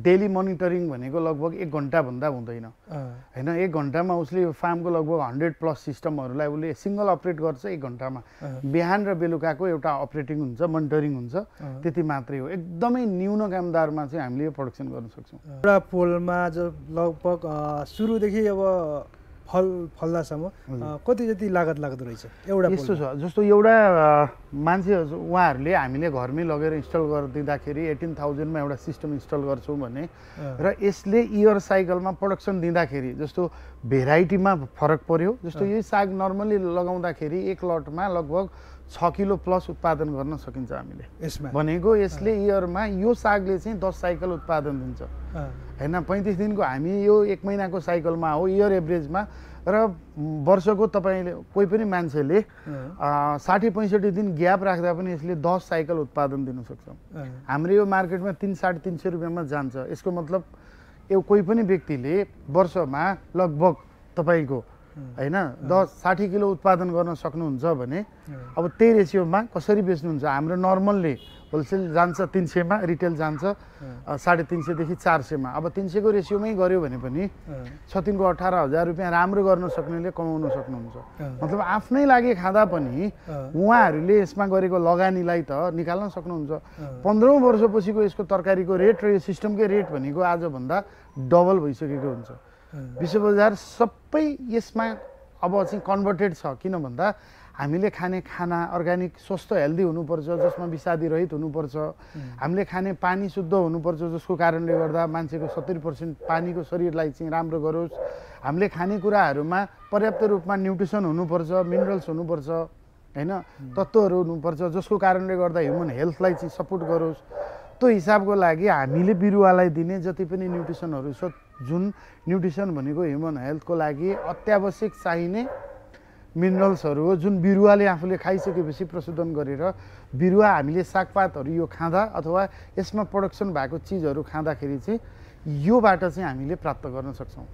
डेली मोनिटरिङ भनेको लगभग 1 घन्टाभन्दा हुँदैन होइन। 1 घन्टामा उसले यो फार्मको लगभग 100+ सिस्टमहरूलाई उसले सिङ्गल अपरेट गर्छ 1 घन्टामा। बिहान र बेलुकाको एउटा अपरेटिङ हुन्छ, मोनिटरिङ हुन्छ, त्यति मात्रै हो। एकदमै न्यून कामदारमा चाहिँ हामीले यो प्रोडक्सन गर्न सक्छौँ। एउटा पोलमा जो लगभग सुरुदेखि अब फल्दासम्म कति जति लागत लाग्दो रहेछ एउटा? यस्तो छ, जस्तो एउटा मान्छे उहाँहरूले हामीले घरमै लगेर इन्स्टल गरिदिँदाखेरि 18,000मा एउटा सिस्टम इन्स्टल गर्छौँ भने र यसले इयर साइकलमा प्रोडक्सन दिँदाखेरि जस्तो भेराइटीमा फरक पर्यो। जस्तो यही साग नर्मली लगाउँदाखेरि 1 लटमा लगभग 6 किलो प्लस उत्पादन गर्न सकिन्छ हामीले। यसमा भनेको यसले इयरमा यो सागले चाहिँ 10 साइकल उत्पादन दिन्छ होइन। 35 दिनको हामी यो 1 महिनाको साइकलमा हो इयर एभरेजमा, र वर्षको तपाईँले कोही पनि मान्छेले 60-65 दिन ग्याप राख्दा पनि यसले 10 साइकल उत्पादन दिन सक्छ। हाम्रो यो मार्केटमा 300-350 रुपियाँमा जान्छ। यसको मतलब कोही पनि व्यक्तिले वर्षमा लगभग तपाईँको होइन 60 किलो उत्पादन गर्न सक्नुहुन्छ भने अब त्यही रेसियोमा कसरी बेच्नुहुन्छ? हाम्रो नर्मलले होलसेल जान्छ 300मा, रिटेल जान्छ 350 देखि 400मा। अब 300 को रेसियोमै गऱ्यो भने पनि 6 को 18,000 रुपियाँ राम्रो गर्न सक्नेले कमाउन सक्नुहुन्छ। मतलब आफ्नै लागि खाँदा पनि उहाँहरूले यसमा गरेको लगानीलाई त निकाल्न सक्नुहुन्छ। 15 वर्षपछिको यसको तरकारीको रेट र यो सिस्टमकै रेट भनेको आजभन्दा डबल भइसकेको हुन्छ। विश्व बजार सबै यसमा अब चाहिँ कन्भर्टेड छ। किन भन्दा हामीले खाने खाना अर्ग्यानिक स्वस्थ हेल्दी हुनुपर्छ, जसमा विषादी रहित हुनुपर्छ। हामीले खाने पानी शुद्ध हुनुपर्छ, जसको कारणले गर्दा मान्छेको 70% पानीको शरीरलाई चाहिँ राम्रो गरोस्। हामीले खानेकुराहरूमा पर्याप्त रूपमा न्युट्रिसन हुनुपर्छ, मिनरल्स हुनुपर्छ होइन, तत्त्वहरू हुनुपर्छ, जसको कारणले गर्दा ह्युमन हेल्थलाई चाहिँ सपोर्ट गरोस्। त्यो हिसाबको लागि हामीले बिरुवालाई दिने जति पनि न्युट्रिसनहरू छ, जुन न्युट्रिसन भनेको ह्युमन हेल्थको लागि अत्यावश्यक चाहिने मिनरल्सहरू हो, जुन बिरुवाले आफूले खाइसकेपछि प्रशोधन गरेर बिरुवा हामीले सागपातहरू यो खाँदा अथवा यसमा प्रोडक्सन भएको चिजहरू खाँदाखेरि चाहिँ योबाट चाहिँ हामीले प्राप्त गर्न सक्छौँ।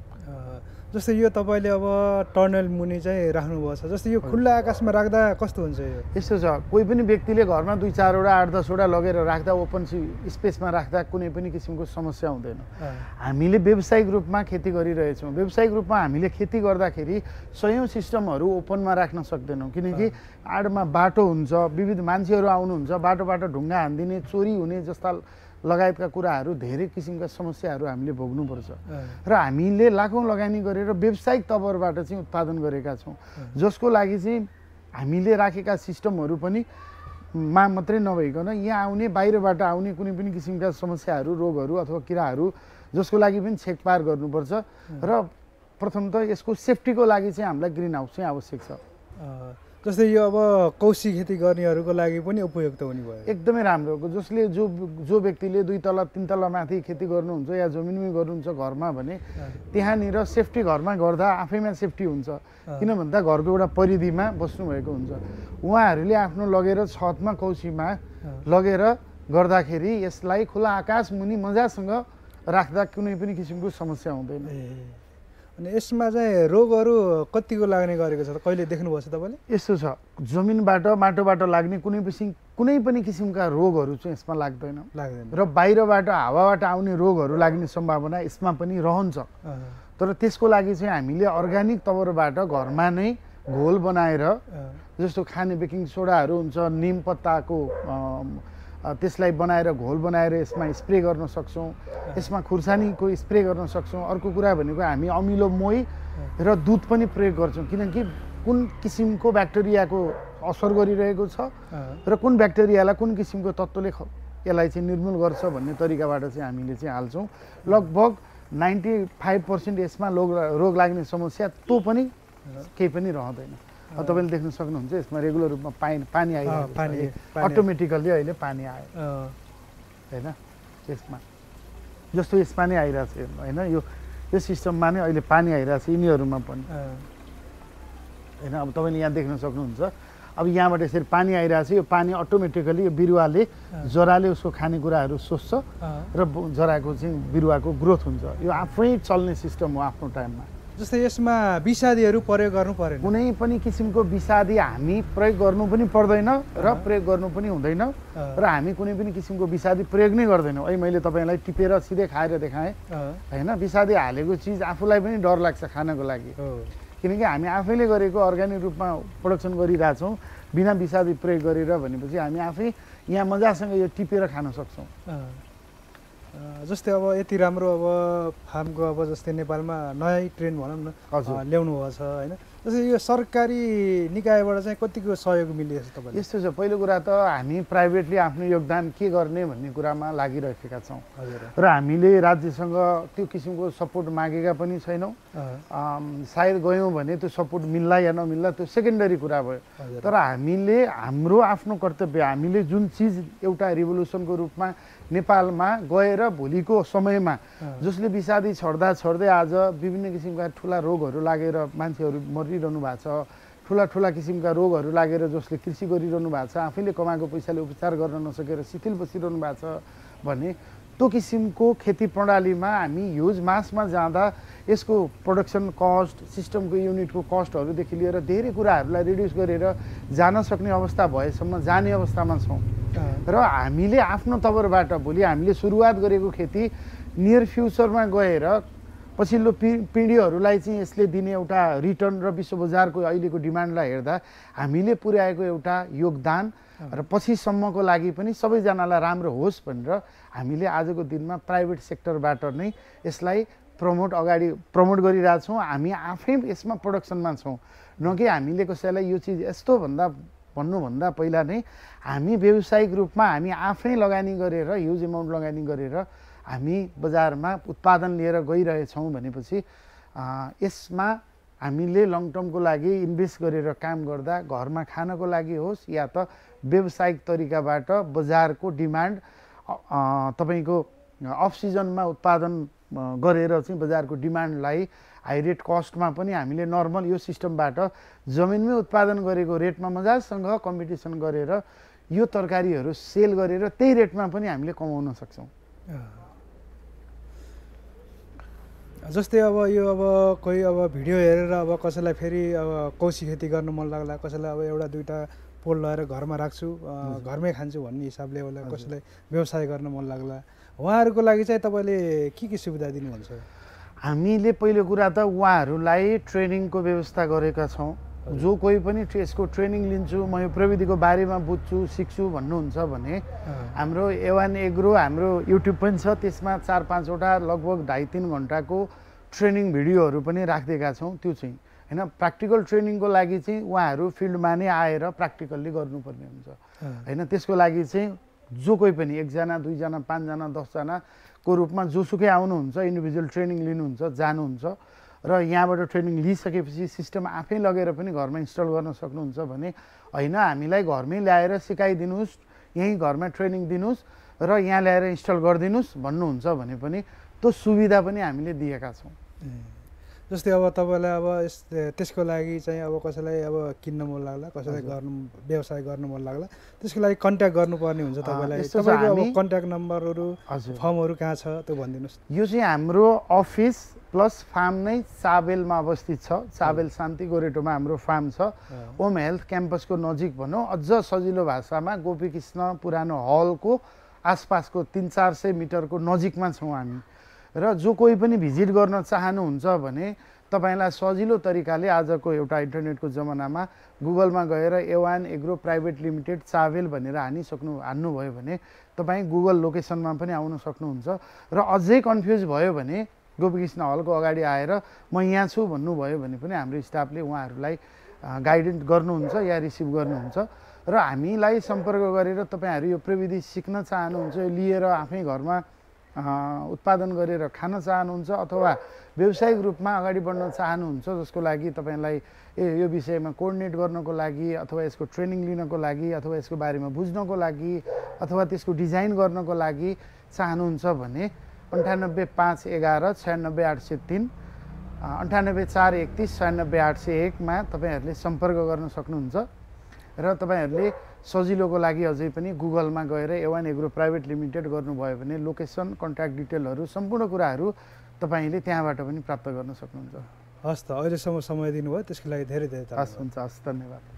जस्तै यो तपाईँले अब टर्नल मुनि चाहिँ राख्नुभएको छ, जस्तै यो खुल्ला आकाशमा राख्दा कस्तो हुन्छ? यो यस्तो छ, कोही पनि व्यक्तिले घरमा 2-4वटा 8-10वटा लगेर राख्दा ओपन स्पेसमा राख्दा कुनै पनि किसिमको समस्या हुँदैन। हामीले व्यावसायिक रूपमा खेती गरिरहेछौँ। व्यावसायिक रूपमा हामीले खेती गर्दाखेरि सयौँ सिस्टमहरू ओपनमा राख्न सक्दैनौँ, किनकि आडमा बाटो हुन्छ, विविध मान्छेहरू आउनुहुन्छ, बाटोबाट ढुङ्गा हानिदिने, चोरी हुने जस्ता लगायतका कुराहरू धेरै किसिमका समस्याहरू हामीले भोग्नुपर्छ। र हामीले लाखौँ लगानी गरेर व्यावसायिक तवरबाट चाहिँ उत्पादन गरेका छौँ, जसको लागि चाहिँ हामीले राखेका सिस्टमहरू पनि मात्रै नभइकन यहाँ आउने बाहिरबाट आउने कुनै पनि किसिमका समस्याहरू, रोगहरू अथवा किराहरू जसको लागि पनि छेकपार गर्नुपर्छ। र प्रथम त यसको सेफ्टीको लागि चाहिँ हामीलाई ग्रिन हाउस चाहिँ आवश्यक छ। जस्तै यो अब कौशी खेती गर्नेहरूको लागि पनि उपयुक्त हुने भयो। एकदमै राम्रो हो। जसले जो व्यक्तिले 2 तला 3 तला माथि खेती गर्नुहुन्छ या जमिनमै गर्नुहुन्छ घरमा भने त्यहाँनिर सेफ्टी घरमा गर्दा आफैमा सेफ्टी हुन्छ। किन भन्दा घरको एउटा परिधिमा बस्नुभएको हुन्छ। उहाँहरूले आफ्नो लगेर छतमा कौशीमा लगेर गर्दाखेरि यसलाई खुला आकाश मुनि मजासँग राख्दा कुनै पनि किसिमको समस्या हुँदैन। अनि यसमा चाहिँ रोगहरू कतिको लाग्ने गरेको छ, कहिले देख्नुभएको छ तपाईँले? यस्तो छ, जमिनबाट माटोबाट लाग्ने कुनै पनि किसिमका रोगहरू चाहिँ यसमा लाग्दैन र बाहिरबाट हावाबाट आउने रोगहरू लाग्ने सम्भावना यसमा पनि रहन्छ। तर त्यसको लागि चाहिँ हामीले अर्ग्यानिक तवरबाट घरमा नै घोल बनाएर, जस्तो खाने बेकिङ सोडाहरू हुन्छ, निम पत्ताको त्यसलाई बनाएर घोल बनाएर यसमा स्प्रे गर्न सक्छौँ। यसमा खुर्सानीको स्प्रे गर्न सक्छौँ। अर्को कुरा भनेको हामी अमिलो मोही र दुध पनि प्रयोग गर्छौँ, किनकि कुन किसिमको ब्याक्टेरियाको असर गरिरहेको छ र कुन ब्याक्टेरियालाई कुन किसिमको तत्त्वले यसलाई चाहिँ निर्मूल गर्छ भन्ने तरिकाबाट चाहिँ हामीले चाहिँ हाल्छौँ। लगभग 95% यसमा रोग लाग्ने समस्या त्यो पनि केही पनि रहँदैन। तपाईँले देख्न सक्नुहुन्छ यसमा रेगुलर रूपमा पानी आइरहेको छ, अटोमेटिकल्ली अहिले पानी आयो होइन। यसमा जस्तो यसमा नै आइरहेको छ होइन, यो सिस्टममा नै अहिले पानी आइरहेको छ यिनीहरूमा पनि होइन। अब तपाईँले यहाँ देख्न सक्नुहुन्छ अब यहाँबाट यसरी पानी आइरहेछ, यो पानी अटोमेटिकली यो बिरुवाले जराले उसको खानेकुराहरू सोच्छ र जराको चाहिँ बिरुवाको ग्रोथ हुन्छ। यो आफै चल्ने सिस्टम हो आफ्नो टाइममा। जस्तै यसमा विषादीहरू प्रयोग गर्नु परेन? कुनै पनि किसिमको विषादी हामी प्रयोग गर्नु पनि पर्दैन र प्रयोग गर्नु पनि हुँदैन र हामी कुनै पनि किसिमको विषादी प्रयोग नै गर्दैनौँ। है मैले तपाईँलाई टिपेर सिधै खाएर देखाएँ होइन। विषादी हालेको चिज आफूलाई पनि डर लाग्छ खानको लागि, किनकि हामी आफैले गरेको अर्ग्यानिक रूपमा प्रोडक्सन गरिरहेछौँ बिना विषादी प्रयोग गरेर भनेपछि हामी आफै यहाँ मजासँग यो टिपेर खान सक्छौँ। जस्तै अब यति राम्रो अब फार्मको अब जस्तै नेपालमा नयाँ ट्रेन्ड भनौँ न ल्याउनु भएको छ होइन। जस्तै यो सरकारी निकायबाट चाहिँ कतिको सहयोग मिलिरहेछ तपाईँलाई? यस्तो छ, पहिलो कुरा त हामी प्राइभेटली आफ्नो योगदान के गर्ने भन्ने कुरामा लागिरहेका छौँ र हामीले राज्यसँग त्यो किसिमको सपोर्ट मागेका पनि छैनौँ। सायद गयौँ भने त्यो सपोर्ट मिल्ला या नमिल्ला त्यो सेकेन्डरी कुरा भयो। तर हामीले हाम्रो आफ्नो कर्तव्य, हामीले जुन चिज एउटा रिभोल्युसनको रूपमा नेपालमा गएर भोलिको समयमा जसले विषादी छर्दा छर्दै आज विभिन्न किसिमका ठुला रोगहरू लागेर मान्छेहरू मरिरहनु भएको छ, ठुला ठुला किसिमका रोगहरू लागेर जसले कृषि गरिरहनु भएको छ, आफैले कमाएको पैसाले उपचार गर्न नसकेर शिथिल बसिरहनु भएको छ भने त्यो किसिमको खेती प्रणालीमा हामी ह्युज मासमा जाँदा यसको प्रोडक्सन कस्ट, सिस्टमको युनिटको कस्टहरूदेखि लिएर धेरै कुराहरूलाई रिड्युस गरेर जान सक्ने अवस्था भएसम्म जाने अवस्थामा छौँ र हामीले आफ्नो तवरबाट भोलि हामीले सुरुवात गरेको खेती नियर फ्युचरमा गएर पछिल्लो पिँढीहरूलाई चाहिँ यसले दिने एउटा रिटर्न र विश्व बजारको अहिलेको डिमान्डलाई हेर्दा हामीले पुर्याएको एउटा योगदान र पछिसम्मको लागि पनि सबैजनालाई राम्रो होस् भनेर हामीले आजको दिनमा प्राइभेट सेक्टरबाट नै यसलाई प्रमोट गरिरहेछौँ। हामी आफै यसमा प्रोडक्सनमा छौँ, न कि हामीले कसैलाई यो चिज यस्तो भन्नुभन्दा पहिला नै हामी व्यावसायिक रूपमा हामी आफै लगानी गरेर ह्युज एमाउन्ट लगानी गरेर हामी बजारमा उत्पादन लिएर गइरहेछौँ भनेपछि यसमा हामीले लङ टर्मको लागि इन्भेस्ट गरेर काम गर्दा घरमा खानको लागि होस् या त व्यावसायिक तरिकाबाट बजारको डिमान्ड तपाईँको अफ सिजनमा उत्पादन गरेर चाहिँ बजारको डिमान्डलाई हाई रेट कस्टमा पनि हामीले नर्मल यो सिस्टमबाट जमिनमै उत्पादन गरेको रेटमा मजासँग कम्पिटिसन गरेर यो तरकारीहरू सेल गरेर त्यही रेटमा पनि हामीले कमाउन सक्छौँ। जस्तै अब यो अब कोही अब भिडियो हेरेर अब कसैलाई फेरि अब कौशी खेती गर्न मन लाग्ला, कसैलाई अब एउटा दुईवटा पोल लगाएर घरमा राख्छु घरमै खान्छु भन्ने हिसाबले होला, कसैलाई व्यवसाय गर्न मन लाग्ला, उहाँहरूको लागि चाहिँ तपाईँले के सुविधा दिनुहुन्छ? हामीले पहिलो कुरा त उहाँहरूलाई ट्रेनिङको व्यवस्था गरेका छौँ। जो कोही पनि यसको ट्रेनिङ लिन्छु, म यो प्रविधिको बारेमा बुझ्छु सिक्छु भन्नुहुन्छ भने हाम्रो A1 एग्रो हाम्रो युट्युब पनि छ, त्यसमा 4-5वटा लगभग 2.5-3 घन्टाको ट्रेनिङ भिडियोहरू पनि राखिदिएका छौँ। त्यो चाहिँ होइन प्र्याक्टिकल ट्रेनिङको लागि चाहिँ उहाँहरू फिल्डमा नै आएर प्र्याक्टिकल्ली गर्नुपर्ने हुन्छ होइन। त्यसको लागि चाहिँ जो कोही पनि 1 जना 2 जना 5 जना 10 जनाको रूपमा जोसुकै आउनुहुन्छ, इन्डिभिजुअल ट्रेनिङ लिनुहुन्छ, जानुहुन्छ र यहाँबाट ट्रेनिङ लिइसकेपछि सिस्टम आफै लगेर पनि घरमा इन्स्टल गर्न सक्नुहुन्छ भने होइन हामीलाई घरमै ल्याएर सिकाइदिनुहोस्, यहीँ घरमा ट्रेनिङ दिनुहोस् र यहाँ ल्याएर इन्स्टल गरिदिनुहोस् भन्नुहुन्छ भने पनि त्यो सुविधा पनि हामीले दिएका छौँ। जस्तै अब तपाईँलाई अब त्यसको लागि चाहिँ अब कसैलाई अब किन्न मन लाग्ला, कसैलाई व्यवसाय गर्न मन लाग्ला, त्यसको लागि कन्ट्याक्ट गर्नुपर्ने हुन्छ तपाईँलाई। तपाईँको अब कन्ट्याक्ट नम्बरहरू फर्महरू कहाँ छ त्यो भनिदिनुहोस्। यो चाहिँ हाम्रो अफिस प्लस फार्म नै चाबेलमा अवस्थित छ। चाबेल शान्ति गोरेटोमा हाम्रो फार्म छ। ओम हेल्थ क्याम्पसको नजिक भनौँ, अझ सजिलो भाषामा गोपीकृष्ण पुरानो हलको आसपासको 300-400 मिटरको नजिकमा छौँ हामी। र जो कोही पनि भिजिट गर्न चाहनुहुन्छ भने तपाईँलाई सजिलो तरिकाले आजको एउटा इन्टरनेटको जमानामा गुगलमा गएर A1 agro private limited Chabahil भनेर हान्नुभयो भने तपाईँ गुगल लोकेसनमा पनि आउन सक्नुहुन्छ। र अझै कन्फ्युज भयो भने गोपीकृष्ण हलको अगाडि आएर म यहाँ छु भन्नुभयो भने पनि हाम्रो स्टाफले उहाँहरूलाई गाइडेन्स गर्नुहुन्छ या रिसिभ गर्नुहुन्छ। र हामीलाई सम्पर्क गरेर तपाईँहरू यो प्रविधि सिक्न चाहनुहुन्छ, लिएर आफै घरमा उत्पादन गरेर खान चाहनुहुन्छ अथवा व्यावसायिक रूपमा अगाडि बढ्न चाहनुहुन्छ, जसको लागि तपाईँलाई यो विषयमा कोअर्डिनेट गर्नको लागि अथवा यसको ट्रेनिङ लिनको लागि अथवा यसको बारेमा बुझ्नको लागि अथवा त्यसको डिजाइन गर्नको लागि चाहनुहुन्छ भने 985111963803 9841396801 मा तपाईँहरूले सम्पर्क गर्न सक्नुहुन्छ। र तपाईँहरूले सजिलोको लागि अझै पनि गुगलमा गएर A1 एग्रो प्राइभेट लिमिटेड गर्नुभयो भने लोकेसन कन्ट्याक्ट डिटेलहरू सम्पूर्ण कुराहरू तपाईँले त्यहाँबाट पनि प्राप्त गर्न सक्नुहुन्छ। हस् त, अहिलेसम्म समय दिनुभयो त्यसको लागि धेरै धेरै धन्यवाद। हस्, हुन्छ, हस्, धन्यवाद।